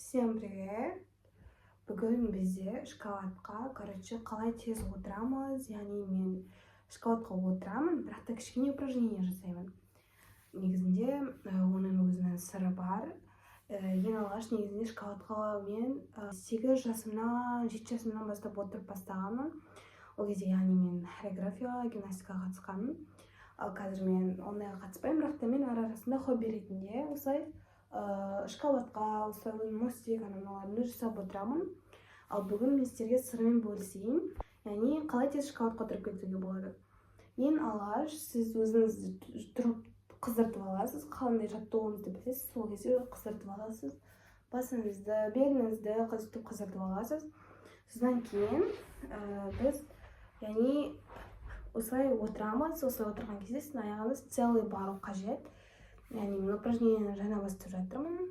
Всем привет! Бүгін бізде шоколадқа, короче, қалай тез отырамыз, яғни мен шоколадқа отырамын, бірақ та кішкене упражнение жасаймын. Негізінде оның өзінің сыры бар. Ең алғаш негізінде шоколадқа мен 8 жасымнан, 7 жасымнан бастап отырып бастағанмын. Ол кезде, яғни, мен хореографияға, гимнастикаға қатысқанмын. Ал қазір мен ондайға қатыспаймын, бірақ та мен ара арасында хобби ретінде осылай шоколадқа, осылай мостик, анау мыналарды жасап отырамын. Ал бүгін мен сіздерге сырымен бөлісейін, яғни қалай тез шоколадқа отырып кетуге болады. Ең алғаш сіз өзіңізді тұрып қыздыртып аласыз, қандай жаттығуыңызды білесіз, сол кезде қыздыртып аласыз. Басыңызды, беліңізді қыздыртып қыздыртып аласыз. Содан кейін біз, яғни, осылай отырамыз. Осылай отырған кезде сіздің аяғыңыз целый бару қажет. Яғни мен упражнениені жаңа бастап жатырмын.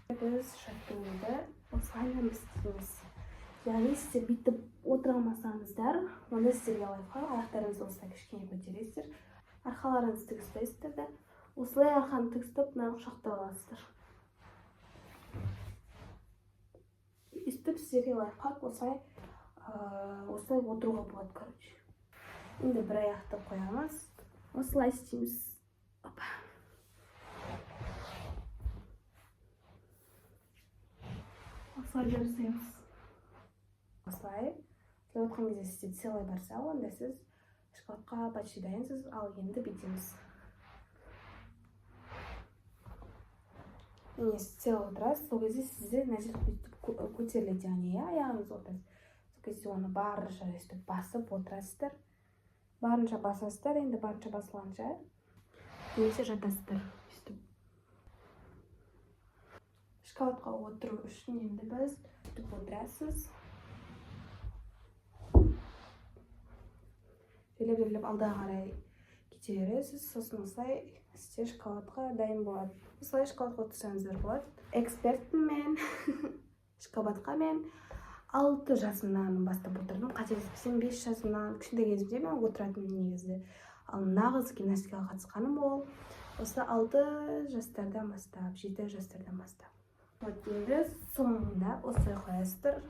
Біз жаттығуды осылайынан істейміз. Яғни сіздер бүйтіп отыра алмасаңыздар, онда сіздерге лайфхак: аяқтарыңызды осылай кішкене көтересіздер, арқаларыңызды тік ұстайсыздар да, осылай арқаны тік ұстап, мынаны құшақтап аласыздар. Өйстіп сіздерге лайфхак, осылай осылай отыруға болады. Короче, енді бір аяқты қоямыз, осылай істейміз. Опа, осылай да жасаймыз. Осылай осылай отырған кезде сізде целый барса, онда сіз шоколадқа почти дайынсыз. Ал енді бүйтеміз. Міне, сіз целый отырасыз, сол кезде сізде мына жер бүйтіп көтеріледі, яғни, иә, аяғыңыз ортасы. Сол кезде оны барынша өйстіп басып отырасыздар, барынша басасыздар. Енді барынша басылғанша немесе жатасыздар өйстіп. Шоколадқа отыру үшін енді біз бүйтіп отырасыз, жайлап жайлап алға қарай кете бересіз. Сосын осылай сізде шоколадқа дайын болады. Осылай шоколадқа отырсаңыздар болады. Экспертпін мен шоколадқа. Мен 6 жасымнан бастап отырдым, қателеспесем, 5 жасымнан. Кішкентай кезімде мен отыратынмын негізі. Ал нағыз гимнастикаға қатысқаным ол осы 6 жастардан бастап, 7 жастардан бастап. Вот, енді соңында осылай қоясыздар.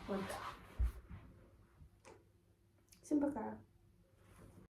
Вот.